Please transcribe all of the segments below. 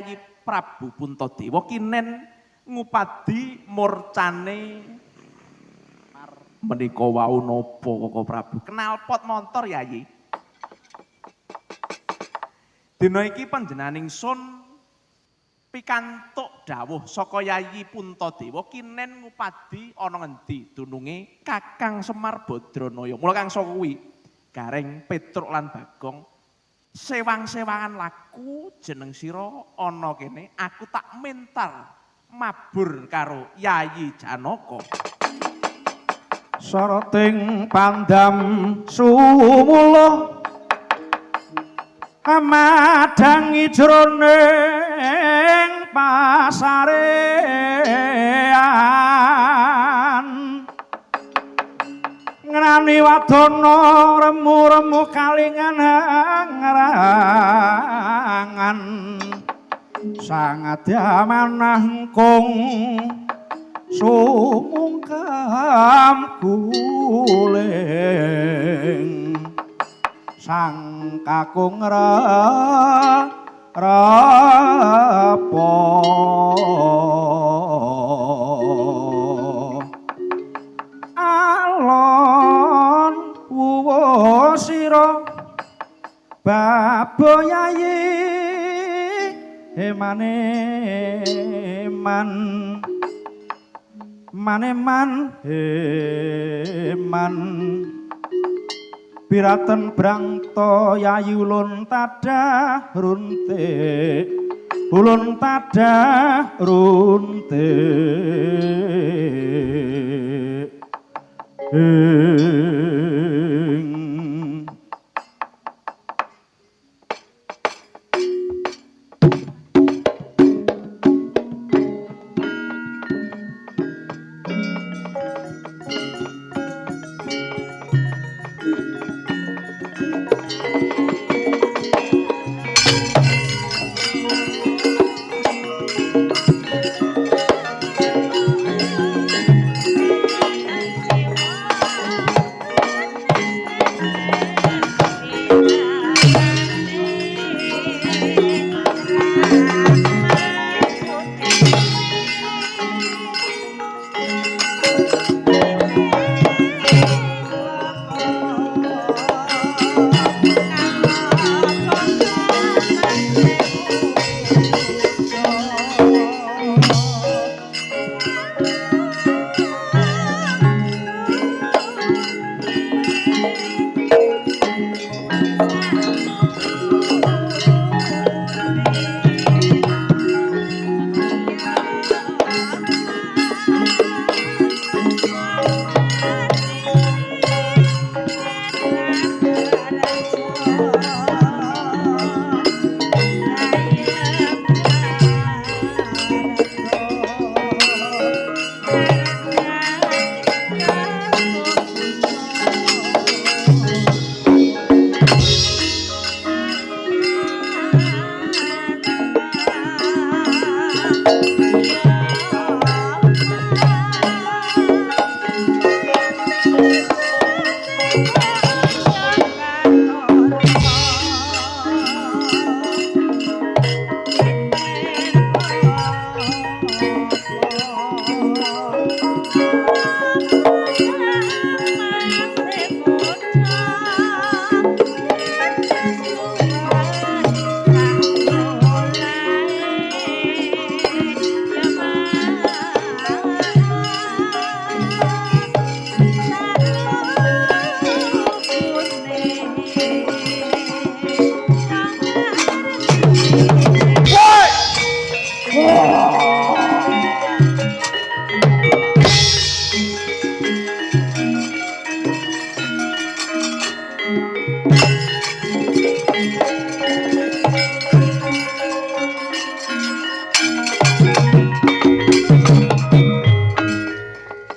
Yayi Prabu Puntadewa kinen ngupadi murcane menika wau napa Koko Prabu? Knalpot montor Yayi. Dina iki panjenengan ingsun pikantuk dawuh saka Yayi Puntadewa kinen ngupadi ana ngendi dununge Kakang Semar Badranaya. Mula kang saka kuwi Gareng, Petruk lan Bagong sewang-sewangan laku jeneng sira ana kene aku tak mentar mabur karo Yayi Janaka. Soroting pandam sumuluh amadhangi jroning pasarean ngrani wadana remu-remu kalingan hangerangan sangat amanah kung sumungkam guling sang kakung repo alon wuwo sira baboyayi emane man maneman heman piraten brangta yayi ulun tadah runtik ulun tadah runtik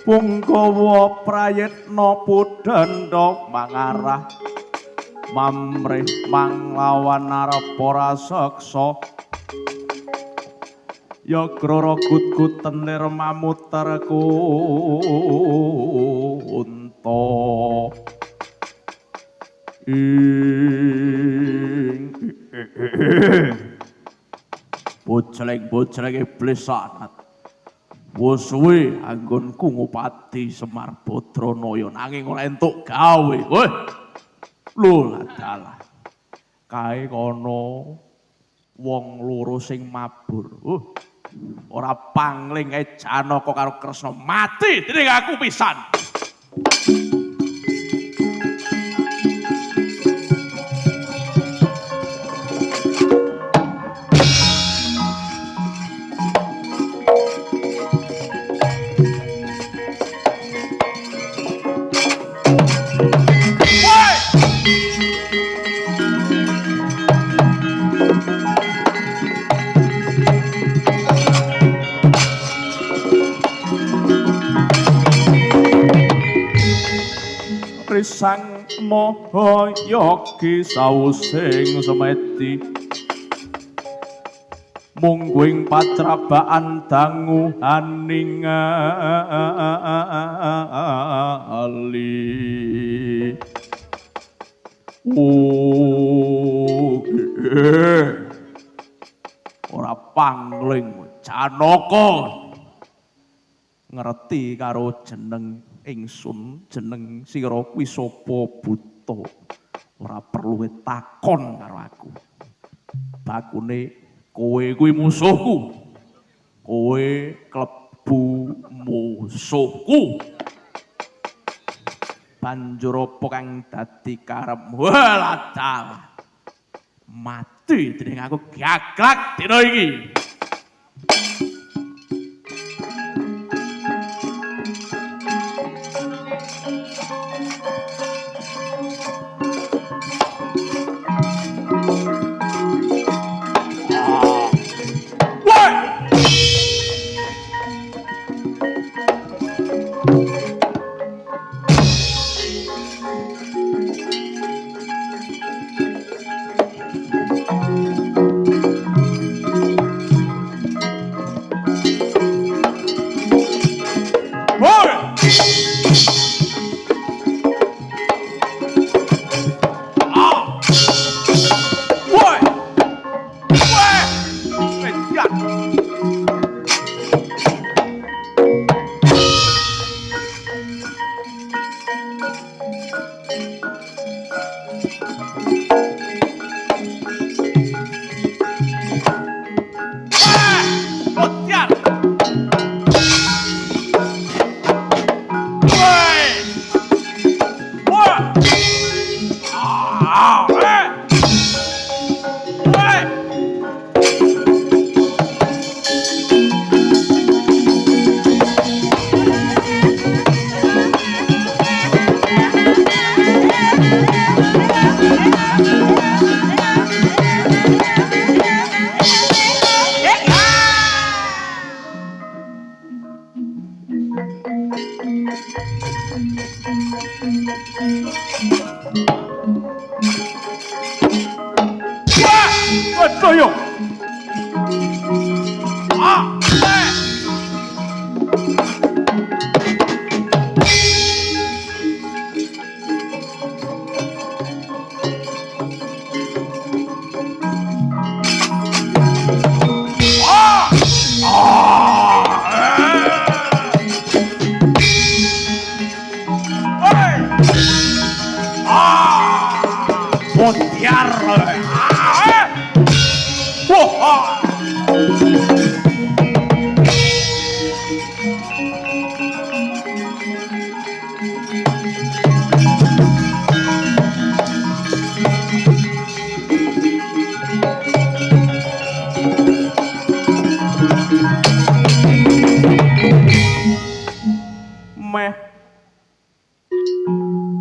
Pungkawa prayitna pudhandha mangarah mamrih manglawan arepa raseksa ya grara gut-guten lir mamuter kunta ing Bojleng-bojleng iblis sanat. Wis suwe anggonku ngupati Semar Badranaya nanging ora entuk gawe. Weh. Lho ladalah. Kae kono wong loro sing mabur. Ora pangling kae Janaka karo Kresna mati dening aku pisan. Sang Maha Yogi sawusing semedi mungguing patrabaan dangu haningali. Ora pangling Janaka ngerti karo jeneng ingsun, jeneng sira kuwi sapa buta. Ora perlu takon karo aku. Bakune kowe kuwi musuhku. Kowe klebu musuhku. Banjur apa kang dadi karepmu? Walah, mati dening aku gaglak dina iki.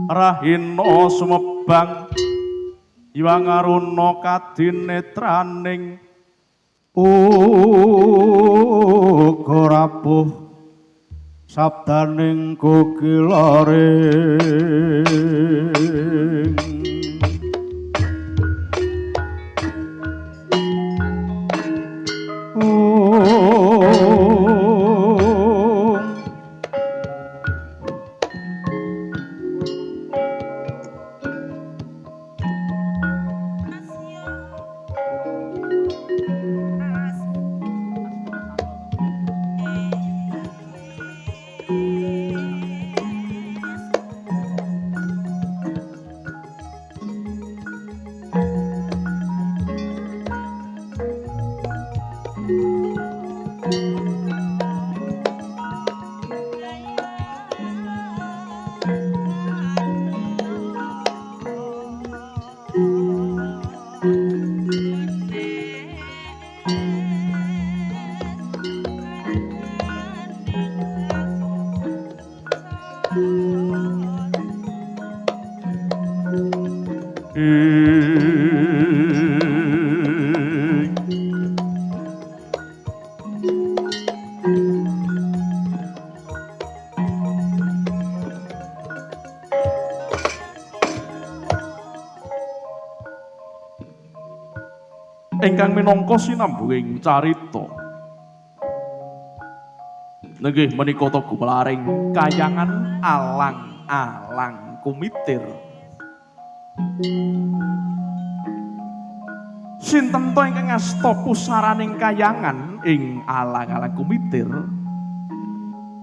Rahina sumebang Hyang Aruna kadinetraning uga rapuh sabdaning kokilaring. Ingkang minangka sinambunging carita. Nenggih menika ta gumelaring kayangan alang-alang kumitir. Sinten to ingkang ngasta pusaraning kayangan ing alang-alang kumitir?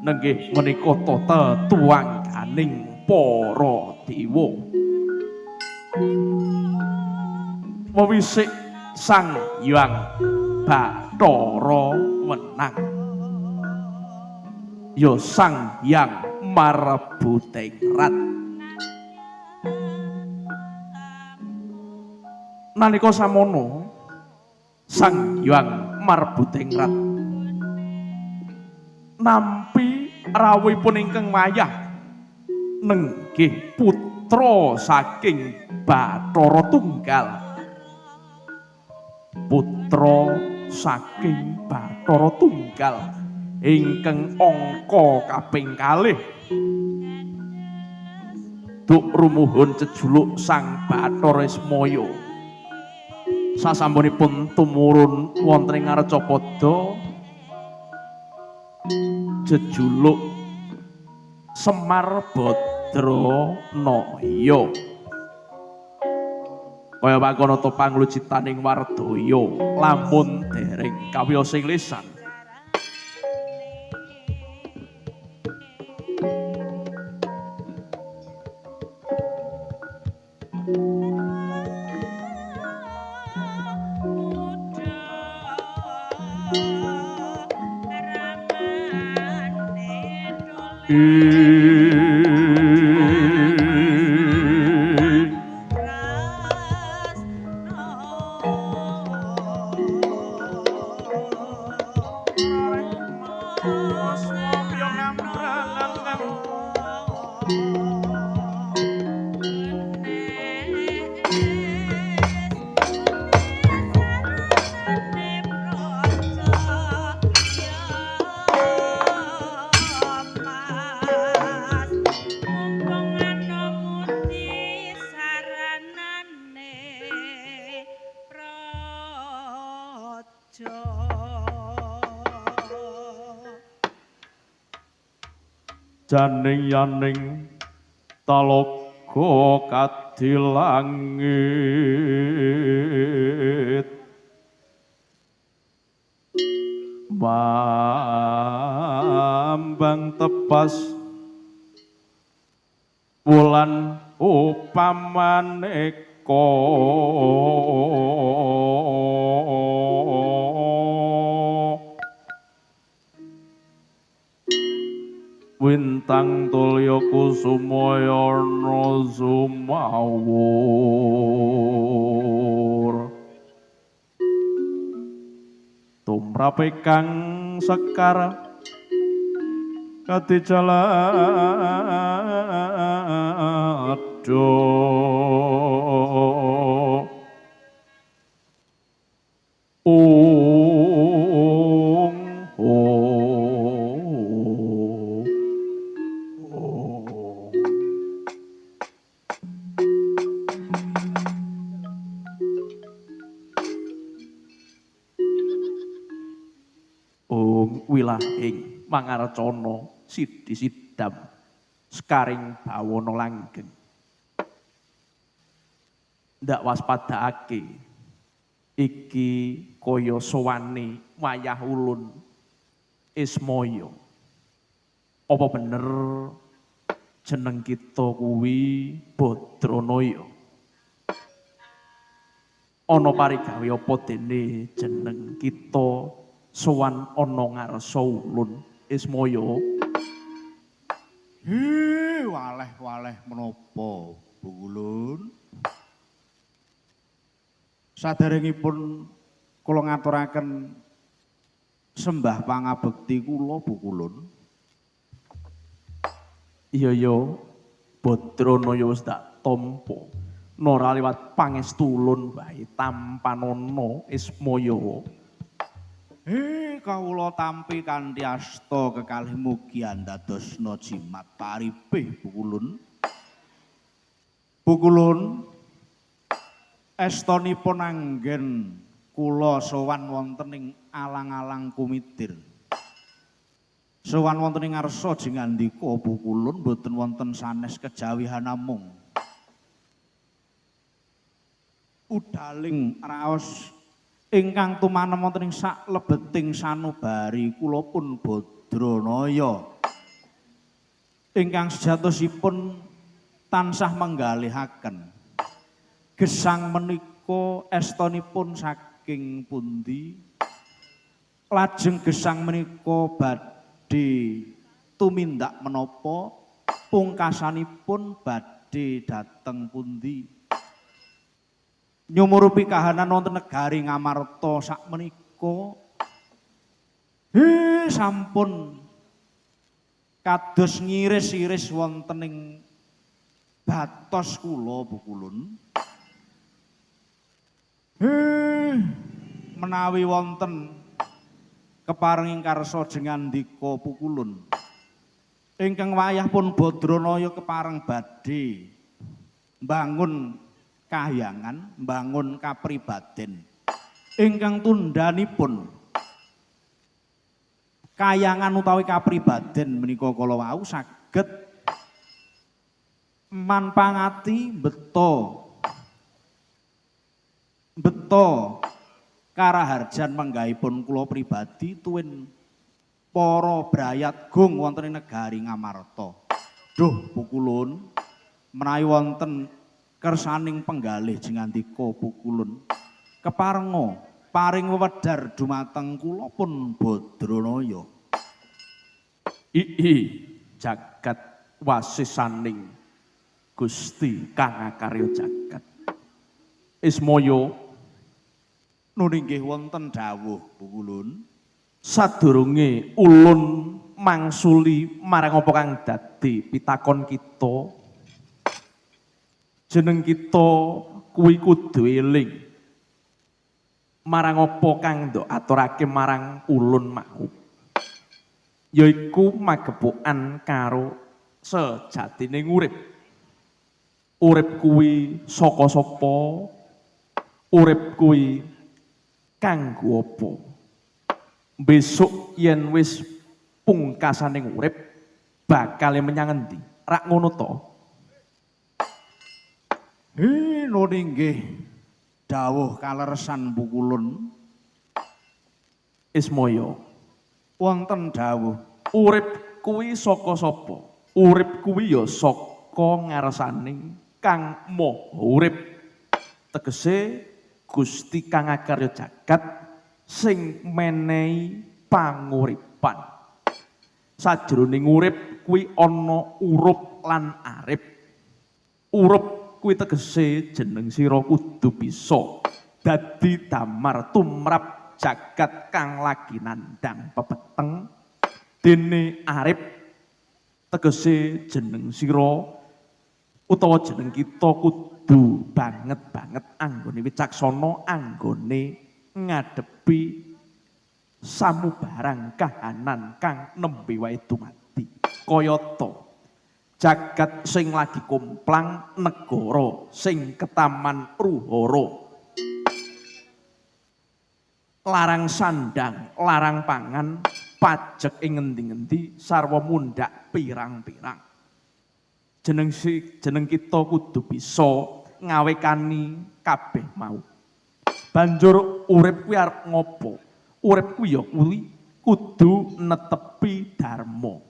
Nenggih menika ta tetuwangganing para dewa. Wewisik Sang Hyang Bathara Wenang. Ya Sang Hyang Marbutengrat. Nalika samono Sang Hyang Marbutengrat nampi rawuhipun ingkang wayah nenggih putra saking Bathara Tunggal. Putra saking Bathara Tunggal ingkang angka kaping kalih. Duk rumuhun jejuluk Sang Bathara Ismaya. Sasampunipun tumurun wonten ing Arcapada jejuluk Semar Badranaya. Kaya mangkono ta panglucitaning wardaya lamun dereng kawiyosing lisan. Janing yaning talaga kadhi langit mambang tepas wulan upamaneka. Wintang tulya kusumayana sumawur. Tumrape kang sekar kadi jalado. Wilahing mangarcana sidi sidam sekaring bawana langgeng. Ndak waspadakake iki kaya sowane wayah ulun Ismaya. Apa bener jeneng kita kuwi Badranaya? Ana parigawe apa dene jeneng kita sowan ana ngarsa ulun Ismaya? He, waleh-waleh menapa, Bu Ulun? Saderengipun kula ngaturaken sembah pangabekti kula, Bu Ulun. Iya ya, Badranaya wis tak tampa. Nora liwat pangestu ulun wae tampanana Ismaya. He, kawula tampi kanthi asta kekalih mugi andadosna jimat paripih, Bu Kulun. Bu Kulun, estonipun anggen Kula sowan wonten ing alang-alang kumitir. Sowan wonten ing ngarsa jengandika pukulun boten wonten sanes kejawihan namung udaling raos ingkang tumanem wonten ing saklebeting sanubari kula pun Badranaya ingkang sejatosipun tansah menggalihaken gesang menika estonipun saking pundi, lajeng gesang menika badhe tumindak menapa, pungkasanipun badhe dhateng pundi. Nyumurupi kahanan wonten negari Ngamarta sakmenika sampun kados ngiris-iris wonten ing batos kula pukulun. Menawi wonten keparenging karsa jengandika pukulun ingkang wayah pun Badranaya kepareng badhe mbangun kahyangan, mbangun kapribaden ingkang tundhanipun kayangan utawi kapribaden menika kala wau saged manpangati beto karaharjan manggahipun kula pribadi tuwin para brayat gung wonten ing negari Ngamarta. Duh pukulun, menawi wonten kersaning penggalih jengandika pukulun keparenga paring wewedhar dumateng kula pun Badranaya. Ii jagat wasisaning Gusti kang akarya jagat. Ismaya nun inggih wonten dawuh pukulun. Sadurunge ulun mangsuli marang apa kang dadi pitakon kita, jeneng kita kuwi kudu eling marang apa kang ndok aturake marang ulun mau, yaiku magepokan karo sejatine urip. Urip kuwi saka sapa? Urip kuwi kanggo apa? Besok yen wis pungkasane urip bakal menyang endi? Rak ngono to? Nun inggih dawuh kaleresan pukulun. Ismaya wonten dawuh. Urip kuwi saka sapa? Urip kuwi ya saka ngarsane Kang Maha Urip. Tegese Gusti kang akarya jagat sing menehi panguripan. Sajroning urip kuwi ana urup lan arip. Urup kuwi tegese jeneng sira kudu bisa dadi damar tumrap jagat kang lagi nandhang pepeteng. Dene arip tegese jeneng sira utawa jeneng kita kudu banget-banget anggone wicaksana, anggone ngadepi samubarang kahanan kang nembe wae dumadi. Kayata jagat sing lagi komplang, negara sing ketaman ruhara, larang sandang, larang pangan, pajek ing ngendi-ngendi sarwa mundhak pirang-pirang. Jeneng kita kudu bisa ngawekani kabeh mau. Banjur urip kuwi arep ngopo? Urip kuwi ya kuwi kudu netepi dharma.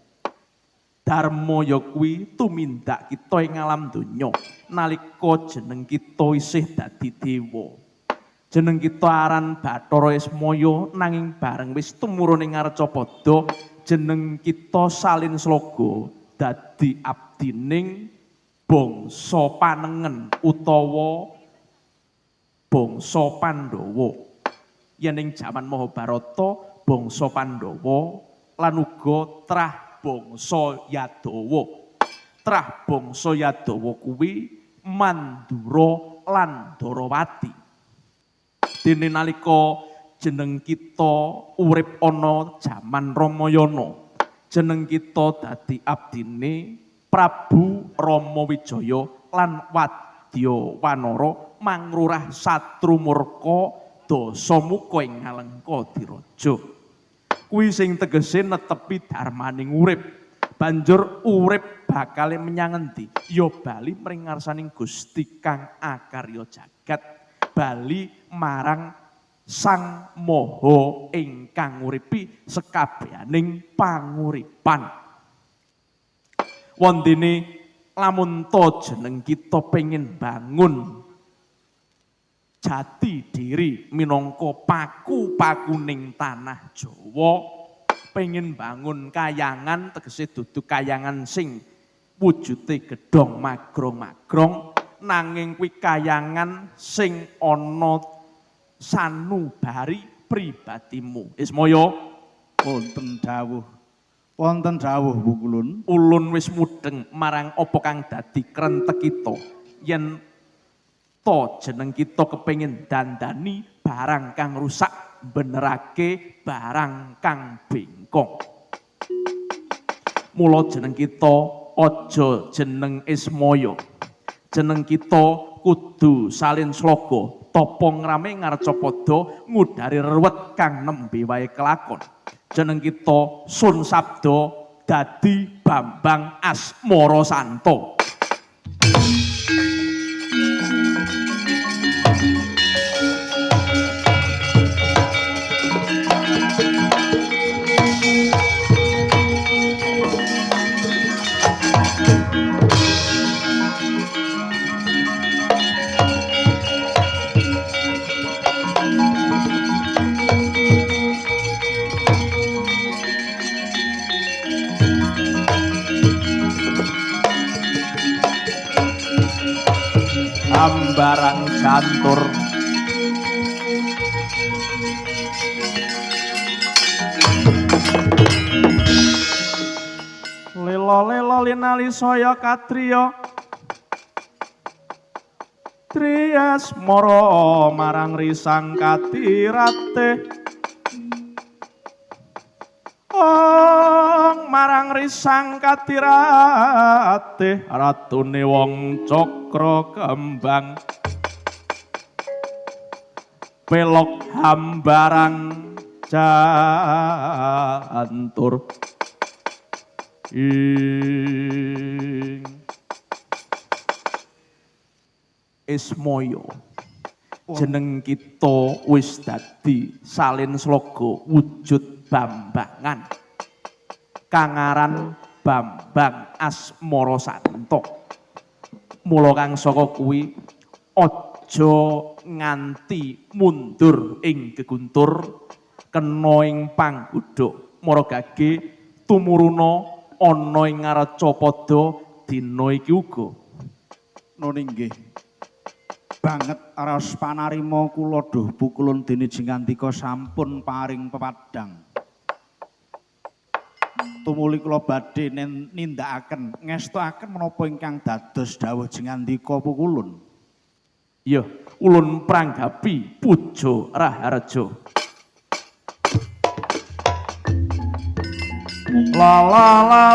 Dharma ya kuwi tumindak kita ing alam donya nalika jeneng kita isih dadi dewa. Jeneng kita aran Bathara Ismaya, nanging bareng wis tumurun ing Ngarcapada jeneng kita salin sloga dadi abdining bangsa Panengen utawa bangsa Pandhawa. Yen ing jaman Mahabharata bangsa Pandhawa lan uga trah bangsa Yadawa. Trah bangsa Yadawa kuwi Mandura lan Darawati. Dene nalika jeneng kita urip ana jaman Ramayana, jeneng kita dadi abdine Prabu Rama Wijaya lan Wadya Wanara mangrurah Satrumurka Dasamuka ing Ngalengka Diraja. Kuwi sing tegese netepi dharmaning urip. Banjur urip bakale menyang endi? Ya bali mring ngarsaning Gusti kang akarya jagat, bali marang Sang Maha ingkang nguripi sekabehaning panguripan. Wondene lamun to jeneng kita pengin bangun jati diri minangka paku-pakuning tanah Jawa, pengen bangun kayangan tegese dudu kayangan sing wujude gedhong magrong-magrong, nanging kuwi kayangan sing ana sanubari pribadimu. Ismaya, Wonten dawuh. Wonten dawuh Pukulun. Ulun wis mudheng marang apa kang dadi krentek kita. Yen to jeneng kita kepengin dandani barang kang rusak, benerake barang kang bengkong. Mula jeneng kita aja jeneng Ismaya. Jeneng kita kudu salin sloga, tapa ngrame ngarcapada ngudari ruwet kang nembe wae kelakon. Jeneng kita Sun Sabda dadi Bambang Asmara Santo. Ambarang jantur lelo-lelo linali saya katriya Triasmara marang risang katirate ong marang risang katirate ratune wong cakra kembang pelok hambarang jantur ing Ismaya. Jeneng kita wis dadi salin sloga wujud bambangan kang aran Bambang Asmara Santo. Mula kang saka kuwi aja nganti mundur ing geguntur kena ing panggodha mara gage tumuruna ana ing ngarcapada dina iki uga. Nun inggih. Banget raos panarima kula duh Pukulun dene jingandika sampun paring pepadang. Tumuli kula badhe nindakaken ngestokaken menapa ingkang dados dawuh jingandika Pukulun. Iya, ulun pranggapi puja raharja. La la la.